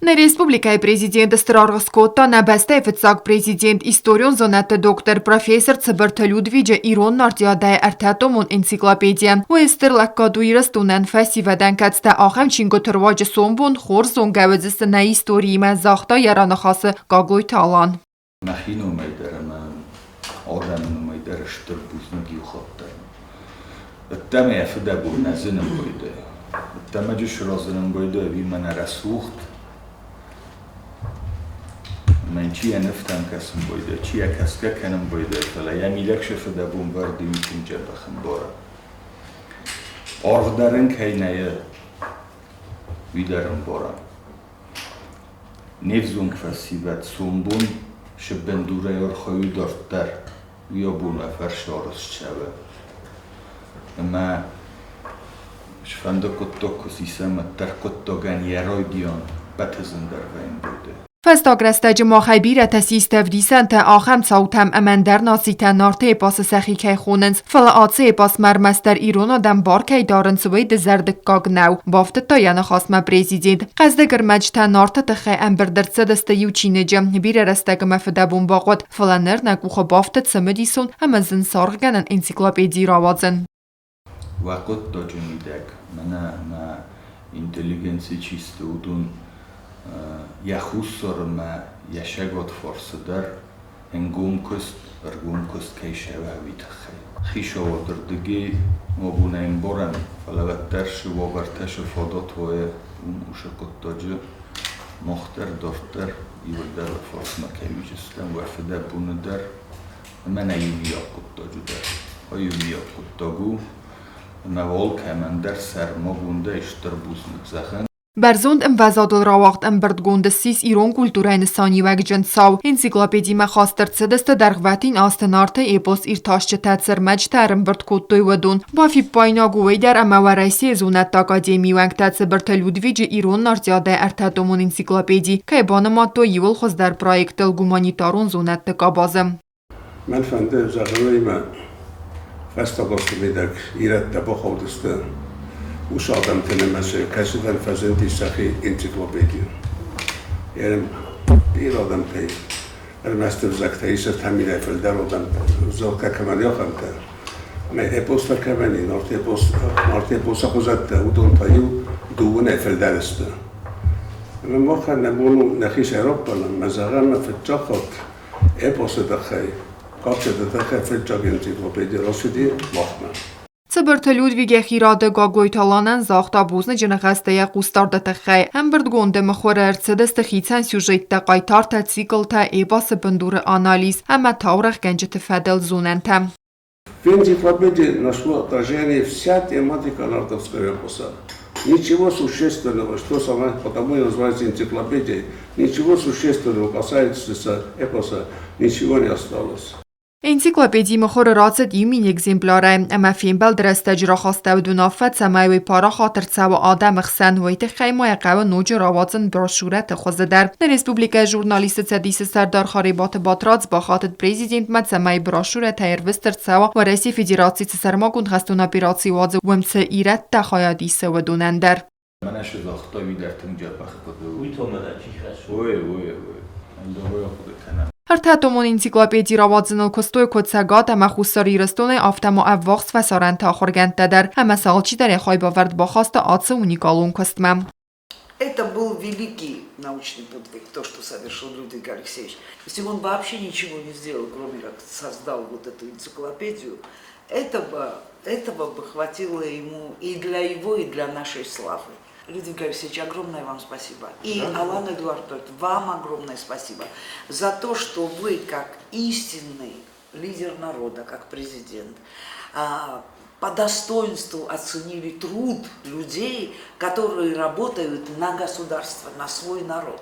Нӕ республикӕйы президент стыр аргъ скодта нӕ бӕстӕйы фыццаг президент, историон зонӕдты доктор, профессор Цыбырты Людвиджы ирон нартиадӕйы ӕртӕтомон энциклопедийӕн. Уый стыр лӕггад у Ирыстонӕн, фӕсивӕдӕн, кӕцытӕ ахӕм чингуыты руаджы сомбон хорз зонгӕ уыдзысты нӕ историимӕ, загъта йӕ раныхасы Гаглойты Алан. Мӕхи номӕй дӕр ӕмӕ адӕмы номӕй дӕр стыр бузныг иу хатт дӕр. Ӕддӕмӕ йӕ фыдӕбон нӕ зынын байдайы. Ӕддӕмӕджы сырӕзынын байдайы ӕви мӕнӕ рӕсугъд. Ӕмӕ чи йӕ нывтӕм кӕсын байдайы, чи йӕ кӕсгӕ кӕнын байдайы, фӕлӕ йӕ мидӕг сӕ фыдӕбон вӕрд и тынг дзӕбӕх ӕмбары. Аргъ дӕр ын кӕй нӕй, уый дӕр ӕмбары. Не взонг фӕсивӕд сомбон сӕ бындурӕй архайуй дарддӕр, уый абон ӕ фӕрсти арӕзт цӕуы. Ӕмӕ сфӕнды хъуыддаг куы сисӕм, уӕддӕр хъуыддагӕн йӕ райдиан ӕппӕты зындӕр вӕййы ӕмбырды. Фӕстаг рӕстӕджы махӕй бирӕтӕ систы ӕвдисӕнтӕ ахӕм цаутӕм ӕмӕ ӕндӕр нацитӕ Нарты эпосы сӕхи кӕй хонынц, фӕлӕ ацы эпосмӕ ӕрмӕстдӕр ирон адӕм бар кӕй дарынц, уый дызӕрдыггаг нӕу, бафтыдта йӕ ныхасмӕ президент. Хъӕздыг ӕрмӕджытӕ Нарты тыххӕй ӕмбырд ӕрцыдысты иу чиныджы. Бирӕ рӕстӕг ӕмӕ фыдӕбон бахъуыд, фӕлӕ ныр нӕ къухы бафтыд цымыдисон ӕмӕ зын саргъгӕнӕн энциклопеди рауадзын. Уӕ хъуыддаджы мидӕг мӕнӕ мӕ интеллигенци чи сты, уыдон йӕ хуссары мӕ йӕ сӕгад фарсы дӕр ӕнгом куыст, ӕргом куыст кӕй сӕвӕ, уый тыххӕй. Хицауады рдыгӕй абон ӕмбарӕм, фӕлӕ уӕддӕр цы уавӕртӕ, цы фадат уайы, уым уыцы хъуыддаджы мах дӕр дарддӕр иуылдӕр уӕ фарсмӕ кӕй уыдзыстӕм, уӕ фыдӕбоны дӕр ӕмӕ нӕ иумиаг хъуыддаджы дӕр. А иумиаг хъуыддаг у, ӕмӕ алкӕмӕн дӕр сӕрмагондӕй стыр бузныг зӕгъын. Бӕрзонд ӕмвӕзадыл рауагъд ӕмбырдгонд ссис ирон культурӕйы нысаниуӕгджын цау. Энциклопедимӕ хаст ӕрцыдысты дӕргъвӕтин азты Нарты эпос иртасджытӕ цы ӕрмӕджытӕ ӕрӕмбырд кодтой, уыдон. Бафиппаинаг у уый дӕр, ӕмӕ Уӕрӕсейы зонӕдты академийы уӕнгтӕ Цыбырты Людвиджы ирон нартиадӕйы ӕртӕтомон энциклопеди кӕй банымадтой иуыл хуыздӕр проектыл гуманитарон зонӕдты къабазы. Мӕн фӕнды зӕгъын фӕстаг азты мидӕг ирӕттӕ бахаудысты уыцы адӕмты нымӕцы, кӕцытӕн фӕзындис сӕхи энциклопеди. Бирӕ адӕмтӕй ӕрмӕст ӕвзӕгтӕ ис 3000-ӕй фылдӕр адӕм ӕвзӕгтӕ кӕмӕн ахӕмтӕ. Ӕмӕ эпостӕ кӕмӕн и, Нарты эпос, Нарты эпосы хуызӕттӕ, уыдон та иу дыууынӕй фылдӕр сты. Ӕмӕ махӕн нӕ бон у нӕхи сӕраппӕлӕн, мӕ зӕгъӕм, мӕ фыццаг хатт эпосы тыххӕй, кадджыты тыххӕй фыццаг энциклопеди рацыди махмӕ. Цыбырты Людвиг йӕхи рады Гаглойты Аланӕн загъта бузныджы ныхӕстӕ йӕ хъусдарды тыххӕй. Ӕмбырдгонды мыхуыры ӕрцыдысты хицӕн сюжеттӕ, хъайтартӕ, циклтӕ, эпосы бындуры анализ ӕмӕ таурӕгъгӕнджыты фӕдыл зонӕнтӕ. В энциклопедии нашло отражение вся тематика нартовского эпоса. Ничего существенного, что сама, потому и называется энциклопедией, ничего существенного касается эпоса, ничего не осталось. Энциклопеди мыхуыры рацыд иу мин экземплярӕй, ӕмӕ фембӕлды рӕстӕджы рахастӕуыд уынаффӕ, цӕмӕй уый парахат ӕрцӕуа адӕмы хсӕн, уый тыххӕй ма йӕ хъӕуы ноджы рауадзын брошюрӕты хуызы дӕр. Нӕ республикӕйы журналистты цӕдисы сӕрдар Харебаты Батрадз бахатыд президентмӕ, цӕмӕй брошюрӕтӕ ӕрвыст ӕрцӕуа Уӕрӕсейы Федерацийы цы сӕрмагонд хӕстон операци уадзы, уым цы ирӕттӕ хайад исы, уыдонӕн дӕр. Мӕнӕ цы загъта, уый дӕр тынг дзӕбӕх хъуыды у. Уый то мӕнӕ чи хӕссы? Ой, ой, ой. Ӕндӕр хъуыды кӕнӕм. Ӕртӕтомон энциклопеди рауадзыныл куыстой куыд Цӕгат ӕмӕ Хуссар Ирыстонӕй, афтӕ ма ӕввахс фӕсарӕнты ахуыргӕндтӕ дӕр, ӕмӕ сӕ алчидӕр йӕ хайбавӕрд бахаста ацы уникалон куыстмӕ. Это был великий научный подвиг, то, что совершил Людвиг Алексеевич. Если бы он вообще ничего не сделал, кроме как создал вот эту энциклопедию, этого бы хватило ему и для его, и для нашей славы. Людвиг Алексеевич, огромное вам спасибо. И да, Алан Эдуардович, вам огромное спасибо за то, что вы, как истинный лидер народа, как президент, по достоинству оценили труд людей, которые работают на государство, на свой народ.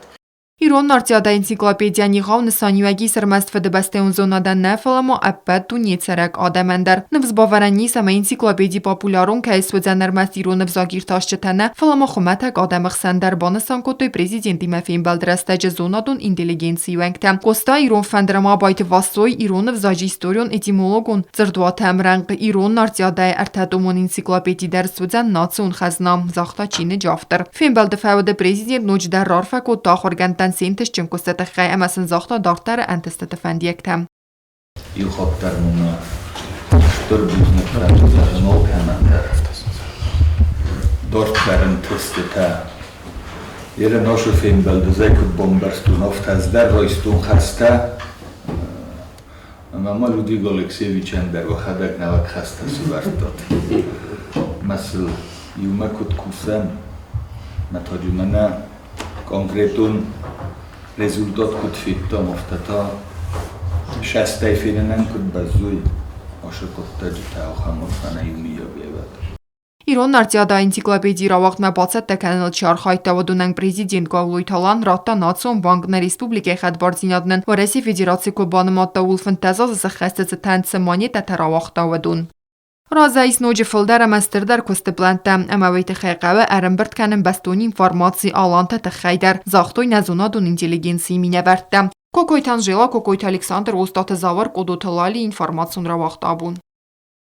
Ирон Нартиадӕйы энциклопедийӕн егъау нысаниуӕг ис ӕрмӕст фыдыбӕстӕйон зонадӕн нӕ, фӕлӕ ма ӕппӕт дунейы цӕрӕг адӕмӕн дӕр. Ныфс бавӕрӕн ис, ӕмӕ энциклопеди популярон кӕй суыдзӕн ӕрмӕст ирон ӕвзаг иртасджытӕ нӕ, фӕлӕ ма хуымӕтӕг адӕмы хсӕн дӕр, банысан кодтой президентимӕ фембӕлды рӕстӕджы зонадон интеллигенцийы уӕнгтӕ. Къоста ирон фӕндыр ӕмӕ Абайты Васойы ирон ӕвзаджы историон-этимологон дзырдуаты ӕмрӕнхъ Ирон Нартиадӕйы ӕртӕтомон энциклопеди дӕр суыдзӕн национ хӕзна, загъта чиныджы автор. Фембӕлды фӕуды президент ноджыдӕр раарфӕ кодта ахуыргӕндтӕн се нтыстджын куысты тыххӕй ӕмӕ сын загъта дарддӕры ӕнтыстыты фӕндиӕгтӕ. Иу хатт дӕр мын стыр бузныг фӕнды зӕгъын алкӕмӕн дӕр. Дарддӕр ӕнтыстытӕ. Ерын ашы фембӕлды зӕй куыд бамбӕрстон, афтӕ ӕз дӕр райстон хӕстӕ. Ӕмӕ ма Людвиг Алексеевичӕн дӕр уӕхӕдӕг нӕуӕг хӕстӕ сывӕрдтат. Мӕ сыл иумӕ куыд кусӕм, мӕ таджы мӕнӕ конкретон результат куыд федтам, афтӕ та сӕстӕй фенынӕн куыд бӕззой, ашы хъуыддаджытӕ ахӕм арфӕнӕ иумийаг лӕвӕрд. Ирон Нартиадӕйы энциклопедийы рауагъдмӕ бацӕттӕ кӕныныл чи архайдта, уыдонӕн президент Гаглойты Алан радта Национ банк нӕ республикӕйы хӕдбардзинадӕн Уӕрӕсейы Федераци куы банымадта, ууыл 15 азы сӕххӕсты цытӕн цы монетӕтӕ рауагъта, уыдон. Разӕй ис ноджы фылдӕр ӕмӕ стырдӕр куысты плӕнттӕ, ӕмӕ уый тыххӕй хъӕуы ӕрӕмбырд кӕнын бӕстон информаци аланты тыххӕй дӕр, загътой нӕ зонадон интеллигенцийы минӕвӕрттӕ. Кокойты Анжела, Кокойты Александр, Остъаты Зауыр, Къодоты Лали информацион рауагъд абон.